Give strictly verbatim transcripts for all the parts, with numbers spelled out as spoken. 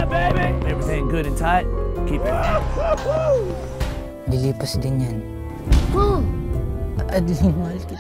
Everything good and tight. Keep it. Lili pas dinyan. Adli mal ki.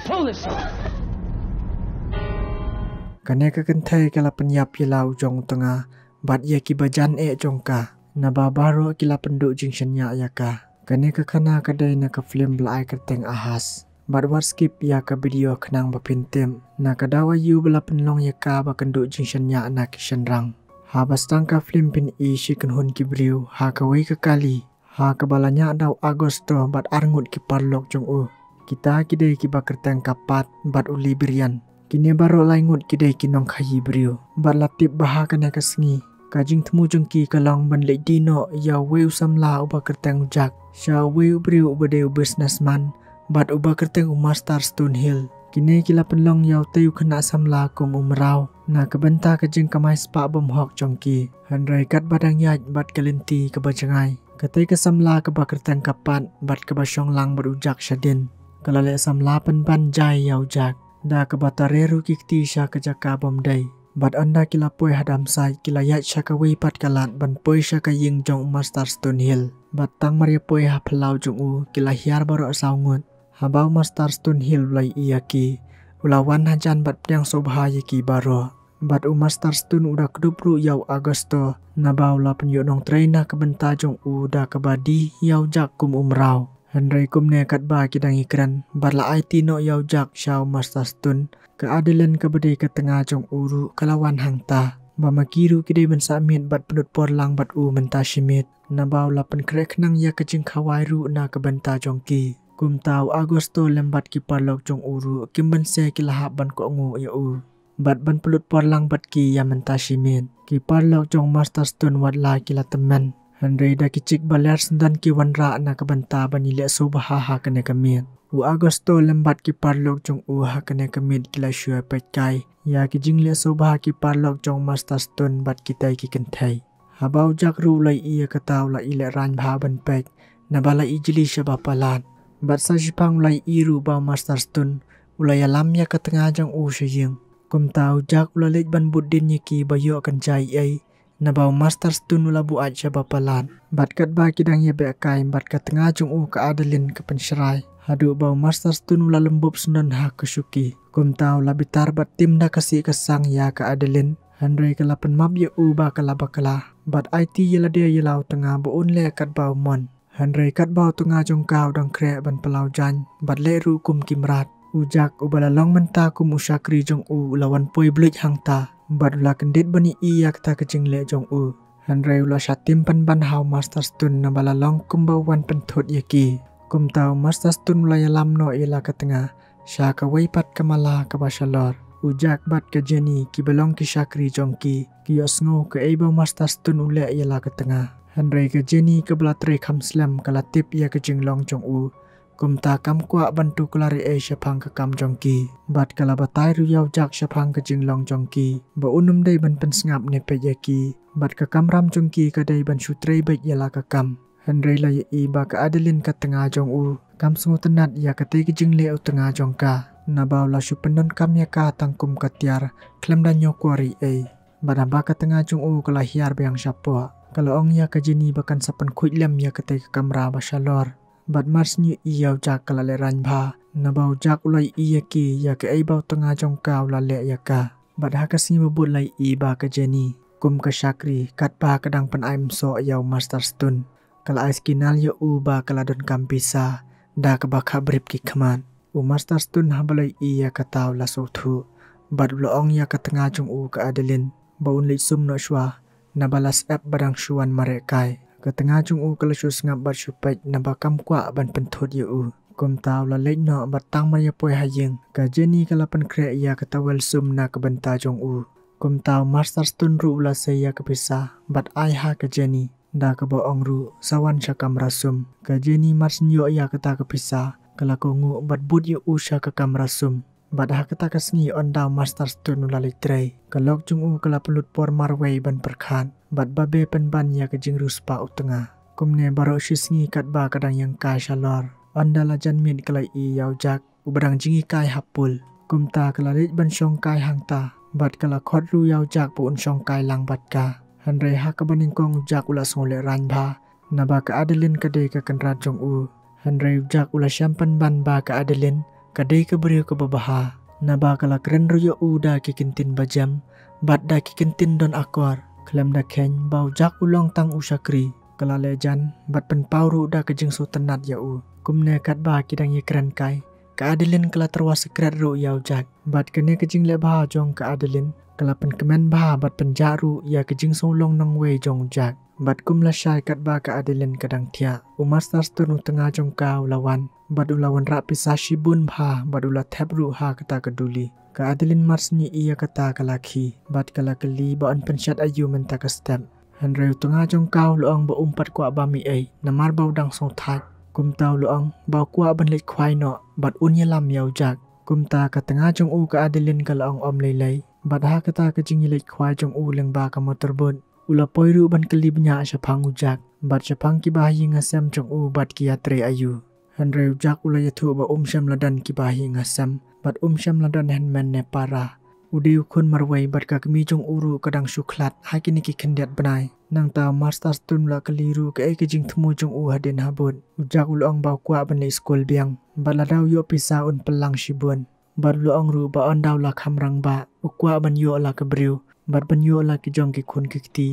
Kane ka kynthei ka la pynïap ïa la u jong u tnga bad ïa ki bajan eh jong ka. Naba baroh ki la pynduh jingshaniah ïa ka. Kane ka khana ka dei na ka film ba la ai kyrteng Ahas. Bad wat skip ïa ka video khnang ba phin tip na ka daw aïu ba la pynlong ïa ka ba kynduh jingshaniah na ki shynrang. Haba sdang ka film phin i shi kynhun ki briew ha kawei ka kali ha kaba la ñiah da u Agosto bad arngut ki paralok jong u. Kita ki dei kiba kyrteng ka Pat bad u Librian. Kine baroh lai ngut ki dei ki nongkhaïi briew bad la tip ba ha kane ka sngi ka jingthmu jong ki ka long ban leit die noh ïa uwei u samla uba kyrteng u Jack sha uwei u briew uba dei u businessman bad uba kyrteng u Master Stonehill. Kine ki la pynlong ïa utei u khynnah samla kum u mraw na ka bynta ka jingkamai spah bymhok jong ki. Hynrei katba dang ïaid bad ka lynti kaba jngai, katei ka samla kaba kyrteng ka Pat bad kaba shong lang bad u Jack shadien ka la leh samla pynban jai ïa u Jack da kaba tare ruh ki kti sha ka jaka bym dei. Bad ynda ki la poi ha dam sait ki la ïaid sha kawei pat ka lad ban poi sha ka ïing jong u Master Stonehill. Bad tang mar ïa poi ha phyllaw jong u ki la hiar baroh saw ngut. Haba u Master Stonehill u la ïohi ïa ki, u la wan hajan bad pdiang sngewbha ïa ki baroh. Bad u Master Stone u da kdup ruh ïa u Agosto naba u la pynïoh nongtrei na ka bynta jong u da kaba die ïa u Jack kum u mraw. Hynrei kumne katba ki dang ïakren bad la aiti noh ïa u Jack sha u Master Stone, ka Adeline kaba dei ka tnga jong u ruh ka la wan hangta. Ba ma ki ruh ki dei ban sah miet bad pynlut por lang bad u mynta shi miet. Naba u la pynkhreh khnang ïa ka jingkhawai ruh na ka bynta jong ki. Kumta u Agosto lem bad ki paralok jong u ruh kim banse ki la hap ban kohnguh ïa u bad ban pynlut por lang bad ki ïa mynta shi miet. Ki paralok jong Master Stone wat la ki la tymmen. Hynrei da ki chik ba ler syndon ki wanrah na ka bynta ban ïaleh sngewbha ha kane ka miet. U Agosto lem bad ki paralok jong u ha kane ka miet ki la shu ïa peit kai ïa ki jingleh sngewbha ki paralok jong Master Stone bad kitei ki kynthei. Haba u Jack ruh u la ïohi ïa kata u la ïaleh rain bha ban peit naba la ïohi jli shaba palat. Bad sa shiphang u la ïohi ruh ba u Master Stone u la ïalam ïa ka tnga jong u sha ïing. Kumta u Jack u la leit ban bud dien ïa ki ba ïoh kan jia ei ei. Naba u Master Stone u la buaid shaba palat. Bad katba ki dang ïa beh kai bad ka tnga jong u ka Adeline ka pynshrai haduh ba u Master Stone u la lymbup syndon ha ka shuki. Kumta u la bitar bad tim da ka sih ka sang ïa ka Adeline. Hynrei ka la pynmap ïa u ba ka la bakla bad aiti ïa lade ïa la u tnga ba un leh katba u mon. Hynrei katba u tnga jong ka u dang khreh ban pynlaw jaiñ bad leh ruh kum ki mrad, u Jack uba la long mynta kum u shakri jong u u la wan poi bluit hangta bad u la kyndit ban ïohi ïa kata ka jingleh jong u. Hynrei u la shah tim pynban ha u Master Stone naba la long kumba u wan pynthut ïa ki. Kumta u Master Stone u la ïalam noh ïa la ka tnga sha kawei pat ka mala kaba shalor. U Jack bad ka Jenny kiba long ki shakri jong ki ki ïohsngew kaei ba u Master Stone u leh ïa la ka tnga. Hynrei ka Jenny kaba la trei kham slem ka la tip ïa ka jinglong jong u. Kumta kam kwah ban tuklar ei ei shaphang ka kam jong ki. Bad ka la batai ruh ïa u Jack shaphang ka jinglong jong ki ba un ym dei ban pynsngap ne peit ïa ki. Bad ka kamram jong ki ka dei ban shu trei beit ïa la ka kam. Hynrei la ïohi ba ka Adeline ka tnga jong u kam sngewtynnat ïa katei ka jingleh u tnga jong ka. Naba u la shu pyndonkam ïa ka tang kum ka tiar khlem da ñiewkor ei ei. Bad haba ka tnga jong u ka la hiar biang shapoh, ka la ong ïa ka Jenny ba kan sa pynkhuid lem ïa katei ka kamra ba shalor. Bad mar shu ïohi ïa u Jack ka la leh rain bha naba u Jack u la ïohi ïa ki ïa kaei ba u tnga jong ka u la leh ïa ka. Bad ha ka sngi ba bud la ïohi ba ka Jenny kum ka shakri katba ka dang pynai ym soh ïa u Master Stone. Ka la ai signal ïa u ba ka la donkam pisa da kaba kha brip ki khmat. U Master Stone haba la ïohi ïa kata u la sngewthuh bad u la ong ïa ka tnga jong u ka Adeline ba un leit sum noh shuwa naba la sep ba dang shu wan mareh kai. Ka tnga jong u ka la shu sngap bad shu peit naba kam kwah ban pynthut ïa u. Kumta u la leit noh bad tang mar ïa poi ha ïing ka Jenny ka la pynkhreh ïa ka towel sum na ka bynta jong u. Kumta u Master Stone ruh u la sei ïa ka pisa bad ai ha ka Jenny. Da kaba ong ruh sa wan sha kamra sum. Ka Jenny mar shu ïoh ïa kata ka pisa ka la kohnguh bad bud ïa u sha ka kamra sum. Bad ha kata ka sngi ynda u Master Stone u la leit trei ka lok jong u ka la pynlut por marwei ban pyrkhat bad babe pynban ïa ka jingriewspah u tnga. Kumne baroh shi sngi katba ka dang ïeng kai shalor ynda la jan miet ka la ïohi ïa u Jack uba dang jngi kai ha pool. Kumta ka la leit ban shong kai hangta bad ka la khot ruh ïa u Jack ba un shong kai lang bad ka. Hynrei ha kaba nyngkong u Jack u la sngewlehrain bha naba ka Adeline ka dei ka kynrad jong u. Hynrei u Jack u la shem pynban ba ka Adeline ka dei ka briew kaba bha naba ka la kren ruh ïa u da ki kyntien bajem bad da ki kyntien don akor. Khlem da kheiñ ba u Jack u long tang u shakri, ka la leh jan bad pynpaw ruh da ka jingsngewtynnat ïa u. Kumne katba ki dang ïakren kai, ka Adeline ka la tyrwa sekret ruh ïa u Jack. Bad kane ka jingleh bha jong ka Adeline ka la pynkmen bha bad pynjah ruh ïa ka jingsngew long nongwei jong u Jack. Bad kum lashai katba ka Adeline ka dang thiah, u Master Stone u tnga jong ka u la wan bad u la wanrah pisa shibun bha bad u la thep ruh ha kata ka duli. Ka Adeline mar shu ïohi ïa kata ka la khie bad ka la kylli ba yn pynshet aïu mynta ka step. Hynrei u tnga jong ka u la ong ba um pat kwah bam ei ei namar ba u dang sngewthait. Kumta u la ong ba u kwah ban leit khwai noh bad un ïalam ïa u Jack. Kumta ka tnga jong u ka Adeline ka la ong ym lei lei bad ha kata ka jingïaleit khwai jong u lyngba ka motorboat, u la poi ruh ban kylli bniah shaphang u Jack bad shaphang ki bahaïing hasem jong u bad ki ïatrei aïu. Hynrei u Jack u la ïathuh ba um shym la don ki bahaïing hasem bad um shym la don hynmen ne para. U dei u khun marwei bad ka kmie jong u ruh ka dang shu khlad ha kine ki khyndiat bnai. Nangta u Master Stone u la kylli ruh kaei ka jingthmu jong u hadien habud. U Jack u la ong ba u kwah ban leit skul biang bad lada u ïoh pisa un pynlang shibun. Bad u la ong ruh ba ynda u la kham rangbah u kwah ban ïoh la ka briew bad ban ïoh la ki jong ki khun ki kti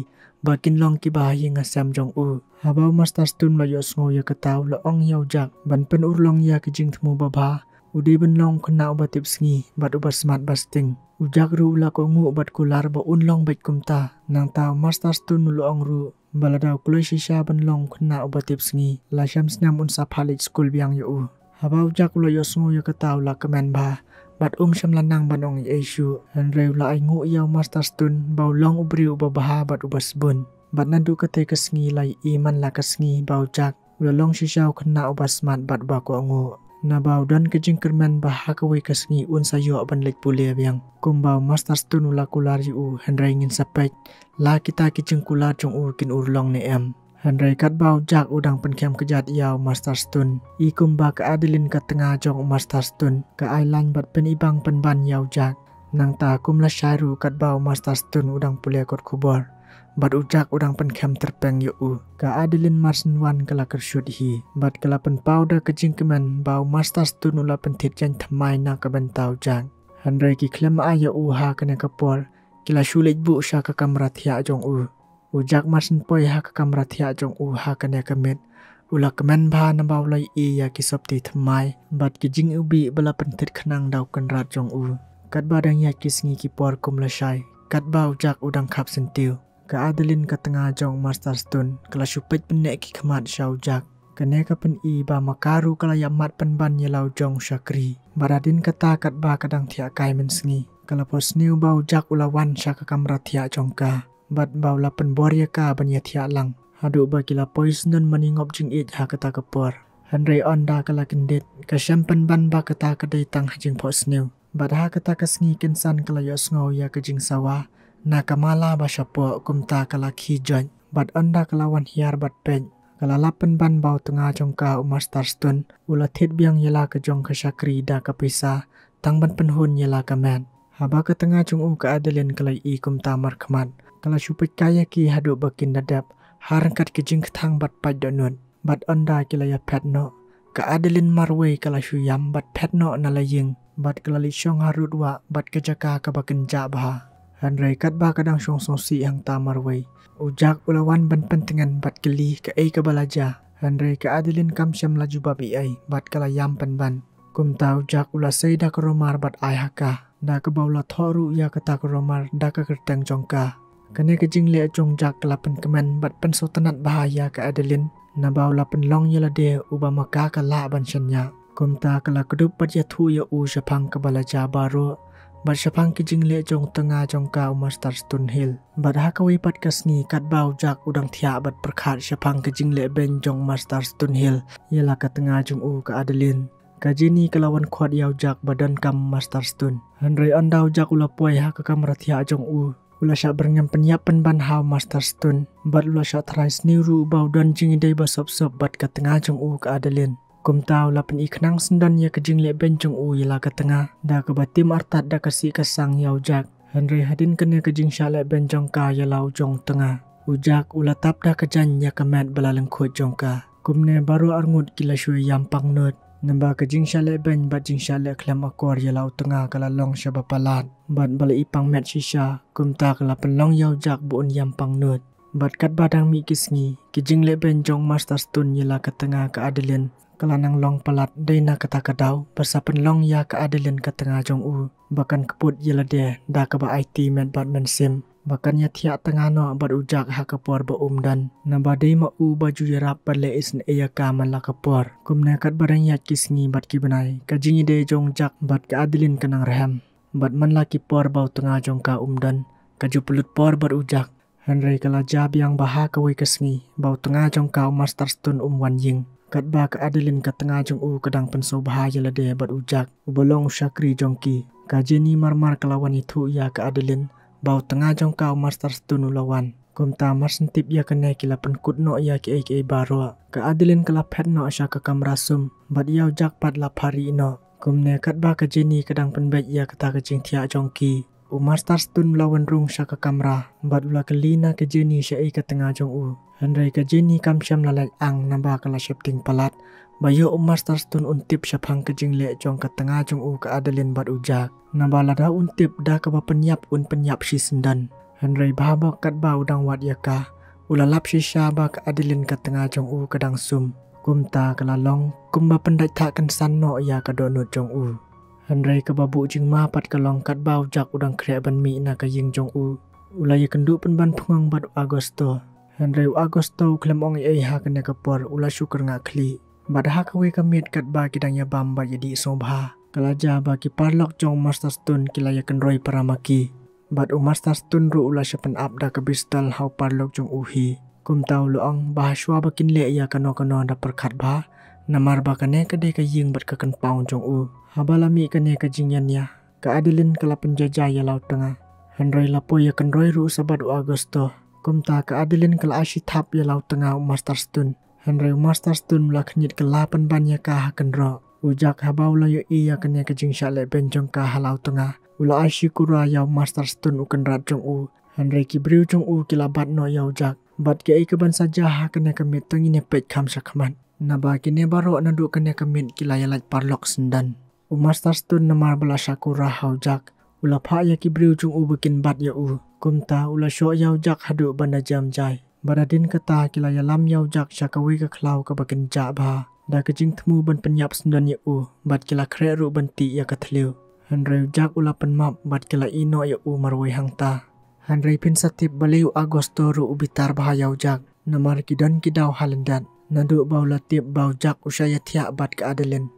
ba kin long ki bahaïing hasem jong u. Haba u Master Stone u la ïohsngew ïa kata u la ong ïa u Jack ban pynurlong ïa ka jingthmu babha. U dei ban long u khynnah uba tipsngi bad uba smat ba sting. U Jack ruh u la kohnguh bad kular ba un long beit kumta. Nangta u Master Stone u la ong ruh ba lada u kloi shisha ban long u khynnah uba tipsngi, la shem snem un sa phah leit skul biang ïa u. Haba u Jack u la ïohsngew ïa kata u la kmen bha bad um shym la nang ban ong ei ei shuh. Hynrei u la ainguh ïa u Master Stone ba u long u briew uba bha bad uba sbun. Bad naduh katei ka sngi la ïohi man la ka sngi ba u Jack u la long shisha u khynnah uba smat bad uba kohnguh. Naba u don ka jingkyrmen ba ha kawei ka sngi un sa ïoh ban leit pule biang. Kumba u Master Stone u la kular ïa u, hynrei ngin sa peit la kita ki jingkular jong u kin urlong ne em. Hynrei katba u Jack u dang pynkhem kjat ïa u Master Stone, i kumba ka Adeline ka tnga jong u Master Stone ka ai lain bad pynibang pynban ïa u Jack. Nangta kum lashai ruh katba u Master Stone u dang pule kot khubor bad u Jack u dang pynkhem tyrpeng ïa u, ka Adeline mar shu wan ka la kyrshut hi bad ka la pynpaw da ka jingkmen ba u Master Stone u la pynthit jaiñ thymmai na ka bynta u Jack. Hynrei ki khlem ai ïa u ha kane ka por, ki la shu leit buh sha ka kamra thiah jong u. U Jack mar shu poi ha ka kamra thiah jong u ha kane ka miet, u la kmen bha naba u la ïohi ïa ki sopti thymmai bad ki jingiwbih ba la pynthit khnang da u kynrad jong u. Katba dang ïaid ki sngi ki por kum lashai, katba u Jack u dang khap syntiew, ka Adeline ka tnga jong u Master Stone ka la shu peit pynneh ki khmat sha u Jack. Kane ka pyni ba ma ka ruh ka la ïa mad pynban ïa la u jong u shakri. Bad hadien kata katba ka dang thiah kai mynsngi, ka la phohsniew ba u Jack u la wan sha ka kamra thiah jong ka bad ba u la pynbor ïa ka ban ïa thiah lang. Haduh ba ki la poi sngewbha ban ïa ngop jingïeit ha kata ka por. Hynrei ynda ka la kyndit, ka shem pynban ba kata ka dei tang ha jingphohsniew. Bad ha kata ka sngi kynsan ka la ïohsngew ïa ka jingsawa na ka mala ba shapoh, kumta ka la khie joit. Bad ynda ka la wan hiar bad peit, ka la lap pynban ba u tnga jong ka u Master Stone u la thied biang ïa la ka jong ka shakri da ka pisa tang ban pynhun ïa la ka met. Haba ka tnga jong u ka Adeline ka la ïohi kumta markhmat, ka la shu peit kai ïa ki haduh ba kin da dep ha ryngkat ki jingkthang bad pait dohnud. Bad ynda ki la ïa phet noh, ka Adeline marwei ka la shu ïam bad phet noh na la ïing bad ka la leit shong harud wah bad ka jaka kaba kynjah bha. Hynrei katba ka dang shong sngewsih hangta marwei, u Jack u la wan ban pyntngen bad kylli kaei kaba la jia. Hynrei ka Adeline kam shym la jubab ei ei bad ka la ïam pynban. Kumta u Jack u la sei da ka rymar bad ai ha ka, da kaba u la thoh ruh ïa kata ka rymar da ka kyrteng jong ka. Kane ka jingleh jong u Jack ka la pynkmen bad pynsngewtynnat bha ïa ka Adeline, naba u la pynlong ïa lade uba ma ka ka lah ban shaniah. Kumta ka la kdup bad ïathuh ïa u shaphang kaba la jia baroh bad shaphang ki jingleh jong u tnga jong ka u Master Stonehill. Bad ha kawei pat ka sngi katba u Jack u dang thiah bad pyrkhat shaphang ki jingleh beiñ jong u Master Stonehill ïa la ka tnga jong u ka Adeline, ka Jenny ka la wan khot ïa u Jack ba donkam u Master Stone. Hynrei ynda u Jack u la poi ha ka kamra thiah jong u, u la shah byrngem pynïap pynban ha u Master Stone bad u la shah tharai sniew ruh ba u don jingïadei ba sop sop bad ka tnga jong u ka Adeline. Kumta u la pyni khnang syndon ïa ka jingleh beiñ jong u ïa la ka tnga da kaba tim artat da ka sih ka sang ïa u Jack. Hynrei hadien kane ka jingshah lehbeiñ jong ka ïa la u jong u tnga, u Jack u la tap da ka jaiñ ïa ka met ba la lyngkhuid jong ka. Kumne baroh arngut ki la shu ïam pangnud. Namar ka jingshah lehbeiñ bad jingshah leh khlem akor ïa la u tnga ka la long sha ba palat bad ba la i pang met shisha. Kumta ka la pynlong ïa u Jack ba un ïam pangnud. Bad katba dang mih ki sngi, ki jinglehbeiñ jong Master Stone ïa la ka tnga ka Adeline ka la nang long palat. Dei na kata ka daw ba sa pynlong ïa ka Adeline ka tnga jong u ba kan kput ïa lade da kaba aiti met bad mynsiem, ba kan ïathiah tnga noh bad u Jack ha ka por ba um don. Naba dei ma u ba ju ïarap bad leh isynei ïa ka man la ka por. Kumne katba dang ïaid ki sngi bad ki bnai, ka jingïadei jong u Jack bad ka Adeline ka nang rhem. Bad man la ki por ba u tnga jong ka um don, ka ju pynlut por bad u Jack. Hynrei ka la jia biang ba ha kawei ka sngi ba u tnga jong ka u Master Stone um wan ïing, katba ka Adeline ka tnga jong u ka dang pynsngewbha ïa lade bad u Jack uba long u shakri jong ki. Ka Jenny marmar ka la wan ïathuh ïa ka Adeline ba u tnga jong ka u Master Stone u la wan. Kumta mar shen tip ïa kane ki la pynkut noh ïa kiei kiei baroh. Ka Adeline ka la phet noh sha ka kamra sum bad ïa u Jack pat la phari noh. Kumne katba ka Jenny ka dang pynbeit ïa kata ka jingthiah jong ki, u Master Stone u la wan rung sha ka kamra bad u la kylli na ka Jenny shaei ka tnga jong u. Hynrei ka Jenny kam shym la leit ang naba ka la sheptieng palat ba ïoh u Master Stone un tip shaphang ka jingleh jong ka tnga jong u ka Adeline bad u Jack. Naba lada un tip da kaba pynïap un pynïap shisyndon. Hynrei bha bok katba u dang wad ïa ka, u la lap shisha ba ka Adeline ka tnga jong u ka dang sum. Kumta ka la long kumba pyndait thah kynsan noh ïa ka dohnud jong u. Hynrei kaba buh jingma pat ka long katba u Jack u dang khreh ban mih na ka ïing jong u, u la ïakynduh pynban pynngong bad u Augusto. Hynrei u Augusto u khlem ong ei ei ha kane ka por, u la shu kyrngah khlieh. Bad ha kawei ka miet katba ki dang ïabam bad ïadih sngewbha, ka la jia ba ki paralok jong Master Stone ki la ïakynroi para ma ki. Bad u Master Stone ruh u la shu pynap da ka pistol ha u paralok jong u hi. Kumta u la ong ba ha shuwa ba kin leh ïa kano kano da pyrkhat bha, namar ba kane ka dei ka ïing bad ka compound jong u. Haba la mih kane ka jingïania, ka Adeline ka la pynjaja ïa la u tnga. Hynrei la poi ïakynroi ruh sa bad u Augusto. Kumta ka Adeline ka la ai shi thap ïa la u tnga u Master Stone. Hynrei u Master Stone u la khñiot kylla pynban ïa ka ha kynroh. U Jack haba u la ïohi ïa kane ka jingshah lehbeiñ jong ka ha la u tnga, u la ai shi kura ïa u Master Stone u kynrad jong u. Hynrei ki briew jong u ki la bat noh ïa u Jack. Bad kiei kaban sa jia ha kane ka miet to ngin ïa peit kham shakhmat. Naba kine baroh naduh kane ka miet ki la ïalait paralok syndon. U Master Stone namar ba la shah kura ha u Jack, u la phah ïa ki briew jong u ba kin bat ïa u. Kumta u la shoh ïa u Jack haduh ban da jem jai. Bad hadien kata ki la ïalam ïa u Jack sha kawei ka khlaw kaba kynjah bha da ka jingthmu ban pynïap syndon ïa u, bad ki la khreh ruh ban tih ïa ka thliew. Hynrei u Jack u la pynmap bad ki la ïeh noh ïa u marwei hangta. Hynrei phin sa tip balei u Augusto ruh u bitar bha ïa u Jack, namar ki don ki daw ha lyndet. Naduh ba u la tip ba u Jack u shah ïathiah bad ka Adeline.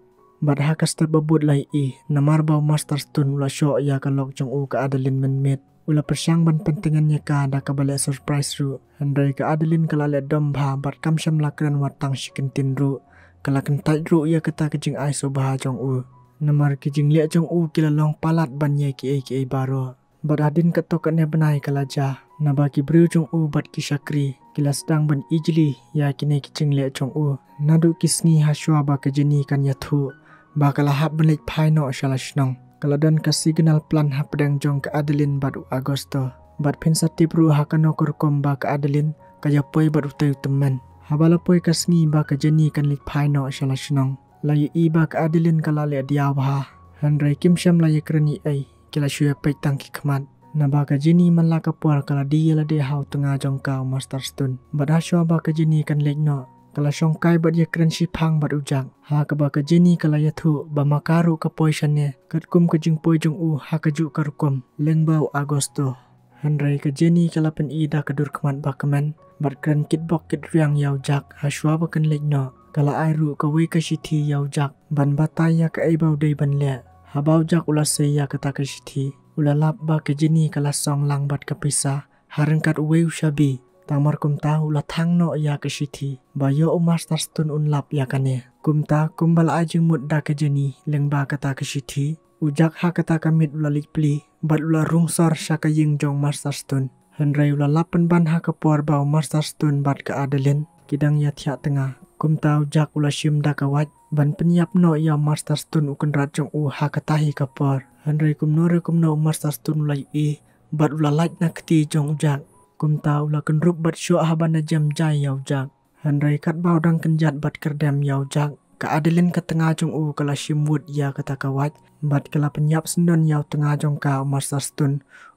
Bad ha ka step ba bud la ïohi, namar ba u Master Stone u la shoh ïa ka lok jong u ka Adeline mynmiet, u la pyrshang ban pyntngen ïa ka da kaba leh surprise ruh. Hynrei ka Adeline ka la leh dom bha bad kam shym la kren wat tang shi kyntien ruh. Ka la kyntait ruh ïa kata ka jingai sngewbha jong u. Namar ki jingleh jong u ki la long palat ban ïa kiei kiei baroh. Bad hadien katto katne bnai ka la jia, naba ki briew jong u bad ki shakri ki la sdang ban ijli ïa kine ki jingleh jong u. Naduh ki sngi ha shuwa ba ka Jenny kan ïathuh ba ka la hap ban leit phai noh sha la shnong, ka la don ka signal plan hapdeng jong ka Adeline bad u Augusto. Bad phin sa tip ruh ha kano ka rukom ba ka Adeline ka ïa poi bad utei u tymmen. Haba la poi ka sngi ba ka Jenny kan leit phai noh sha la shnong, la ïohi ba ka Adeline ka la leh diaw bha. Hynrei kim shym la ïakren ei ei, ki la shu ïa peit tang ki khmat. Naba ka Jenny man la ka por ka la die ïa lade ha u tnga jong ka u Master Stone. Bad ha shuwa ba ka Jenny kan leit noh, ka la shongkai bad ïakren shiphang bad u Jack. Ha kaba ka Jenny ka la ïathuh ba ma ka ruh ka poi shane katkum ka jingpoi jong u ha kajuh ka rukom lyngba u Augusto. Hynrei ka Jenny ka la pyni da ka dur khmat ba kmen bad kren kitbok kitriang ïa u Jack ha shuwa ba kan leit noh. Ka la ai ruh kawei ka shithi ïa u Jack ban batai ïa kaei ba u dei ban leh. Haba u Jack u la sei ïa kata ka shithi, u la lap ba ka Jenny ka la song lang bad ka pisa ha ryngkat uwei u shabi. Tang mar kumta u la thang noh ïa ka shithi ba ïoh u Master Stone un lap ïa kane. Kumta kumba la ai jingmut da ka Jenny lyngba kata ka shithi, u Jack ha kata ka miet u la leit plie bad u la rung sor sha ka ïing jong Master Stone. Hynrei u la lap pynban ha ka por ba u Master Stone bad ka Adeline ki dang ïathiah tnga. Kumta u Jack u la shim da ka wait ban pynïap noh ïa u Master Stone u kynrad jong u ha kata hi ka por. Hynrei kumno re kumno u Master Stone u la ïohi bad u la lait na kti jong u Jack. Kumta u la kynrup bad shoh haba na jem jai ïa u Jack. Hynrei katba u dang kynjat bad kyrdem ïa u Jack, ka Adeline ka tnga jong u ka la shim wut ïa kata ka wait bad ka la pynïap syndon ïa u tnga jong ka u Master Stone,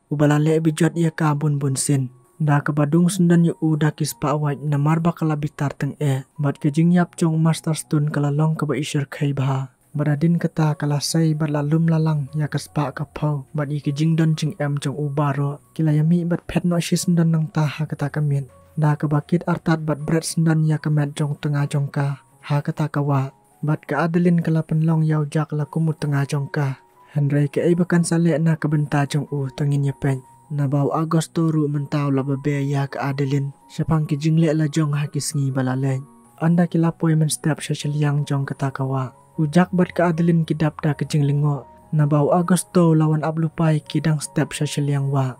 uba la leh bijot ïa ka bun bun sien. Da kaba dung syndon ïa u da ki spah wait namar ba ka la bitar tyngeh. Bad ka jingïap jong u Master Stone ka la long kaba ishyrkhei bha. Bad hadien kata ka la sei bad la lum la lang ïa ka spah ka phew bad ïa ki jingdon jingem jong u baroh. Ki la ïa mih bad phet noh shi syndon nangta ha kata ka miet. Da kaba kit artat bad bret syndon ïa ka met jong u tnga jong ka ha kata ka wah. Bad ka Adeline ka la pynlong ïa u Jack la kum u tnga jong ka. Hynrei kaei ba kan sa leh na ka bynta jong u to ngin ïa peit. Naba u Augusto ruh mynta u la babe ïa ka Adeline shaphang ki jingleh la jong ha ki sngi ba la leit. Ynda ki la poi mynstep sha shiliang jong kata ka wah, u Jack bad ka Adeline ki dap da ka jinglyngngoh. Naba u Augusto u la wan ap lypa ïa ki dang step sha shiliang wah.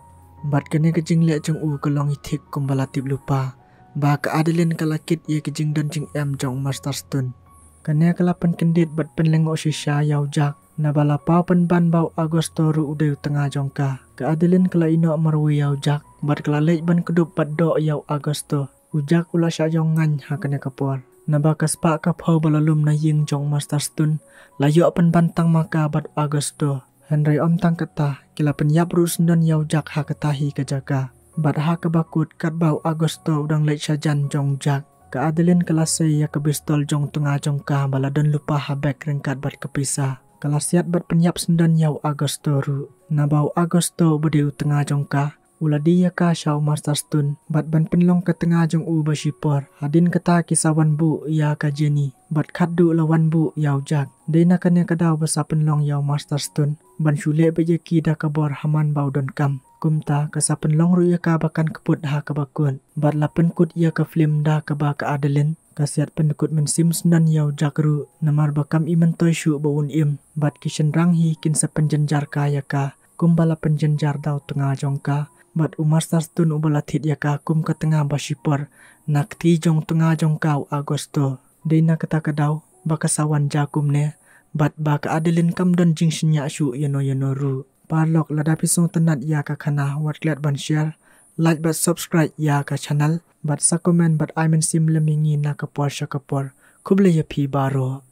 Bad kane ka jingleh jong u ka long hi thik kumba la tip lypa ba ka Adeline ka la kit ïa ki jingdon jingem jong u Master Stone. Kane ka la pynkyndit bad pynlyngngoh shisha ïa u Jack. Naba la paw pynban ba u Augusto ruh u dei u tnga jong ka. Ka Adeline ka la ïehnoh marwei ïa u Jack bad ka la leit ban kdup bad doh ïa u Augusto. U Jack u la shah ïong ngaiñ ha kane ka por. Naba ka spah ka phew ba la lum na ïing jong u Master Stone la ïoh pynban tang ma ka bad u Augusto. Hynrei ym tang kata, ki la pynïap ruh syndon ïa u Jack ha kata hi ka jaka. Bad ha kaba kut katba u Augusto u dang leit shajan jong u Jack, ka Adeline ka la sei ïa ka pistol jong u tnga jong ka ba la don lypa ha bag ryngkat bad ka pisa. Ka la siat bad pynïap syndon ïa u Augusto ruh. Naba u Augusto uba dei u tnga jong ka u la die ïa ka sha u Master Stone bad ban pynlong ka tnga jong u ba shipor. Hadien kata ki sa wan buh ïa ka Jenny bad khatduh la wan buh ïa u Jack. Dei na kane ka daw ba sa pynlong ïa u Master Stone ban shu leh beit ïa ki da ka bor ha man ba u donkam. Kumta ka sa pynlong ruh ïa ka ba kan kput ha kaba kut. Bad la pynkut ïa ka film da kaba ka Adeline ka siat pynkut mynsiem syndon ïa u Jack ruh namar ba kam i myntoi shuh ba un im. Bad ki shynrang hi kin sa pynjynjar ka ïa ka kumba la pynjynjar da u tnga jong ka bad u Master Stone uba la thied ïa ka kum ka tnga ba shipor na kti jong u tnga jong ka u Augusto. Dei na kata ka daw ba ka sa wan ja kumne bad ba ka Adeline kam don jingshaniah shuh ïano ïano ruh. Paralok, lada phi sngewtynnat ïa ka khana, wat klet ban share, like bad subscribe ïa ka channel bad sa comment bad ai mynsiem lem ïa ngi na ka por sha ka por. Khublei ïa phi baroh.